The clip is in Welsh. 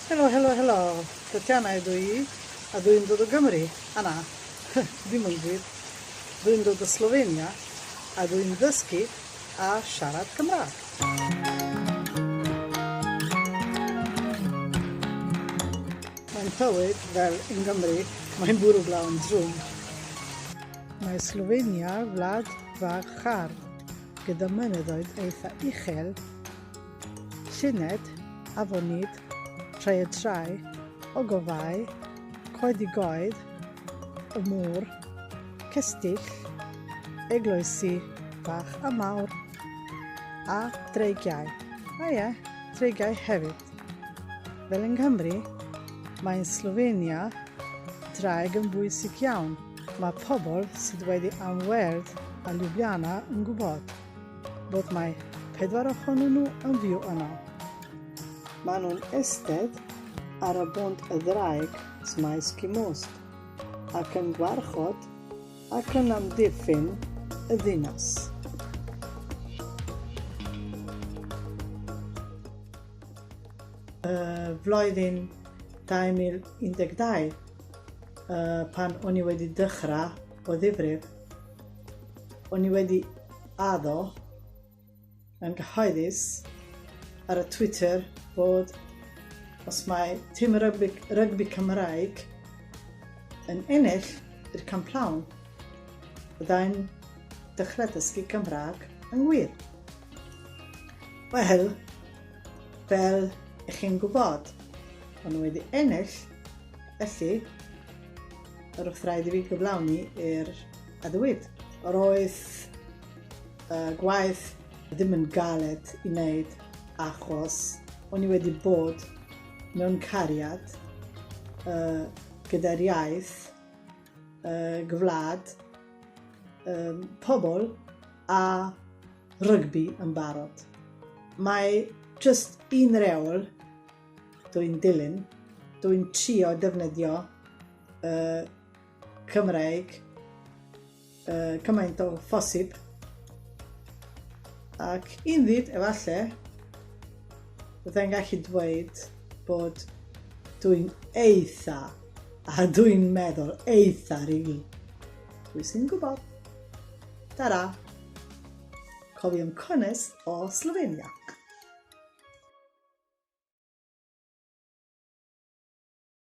Helo, helo, helo. Tatiana ydw i, a dw i'n dod o Gymru. A na, ddim yn gwir. Dw i'n dod o Slovenia, a dw i'n ddysgu a siarad Cymraeg. Mae'n tywydd, fel yng Nghymru, mae'n bwrw glaw yn drwm. Mae Slovenia wlad fach hardd, gyda mynyddoedd eitha uchel, Llyned, afonydd, rhaeadrau, ogofâu, coedigoedd, y môr, cestyll, eglwysi bach a mawr, a dreigiau. A ie, dreigiau hefyd. Fel yng Nghymru, mae yn Slovenia draig yn bwysig iawn. Mae pobl sydd wedi ymweld â Ljubljana yn gwybod. Bod mae pedwar ohonyn nhw yn fyw yno. Maen nhw'n eistedd ar y bont y ddraig Zmajski Most ac yn gwarchod ac yn amddiffyn y ddinas. Y flwyddyn 2012, pan o'n i wedi dechrau o ddifrif, O'n i wedi addo yn gyhoeddus ar y Twitter bod os mae tîm rygbi, rygbi Cymraeg yn ennill i'r camplawn, byddai'n dechrau dysgu Cymraeg yn wir. Wel, fel ych chi'n gwybod, o'n nhw wedi ennill, felly yr oedd rhaid i fi gyflawni i'r addewid. Yr oedd y gwaith ddim yn galed i wneud achos o'n i wedi bod mewn cariad uh, gyda'r iaith, uh, gwlad, um, pobl a rygbi yn barod. Mae just un reol Dwi'n dilyn, dwi'n trio defnyddio y Cymraeg uh, cymaint o phosib. Ac un ddydd, efallai, byddai'n gallu dweud bod dwi'n eitha, a dwi'n meddwl eitha rili. Pwy sy'n gwybod? Tara! Cofion cynnes o Slovenia.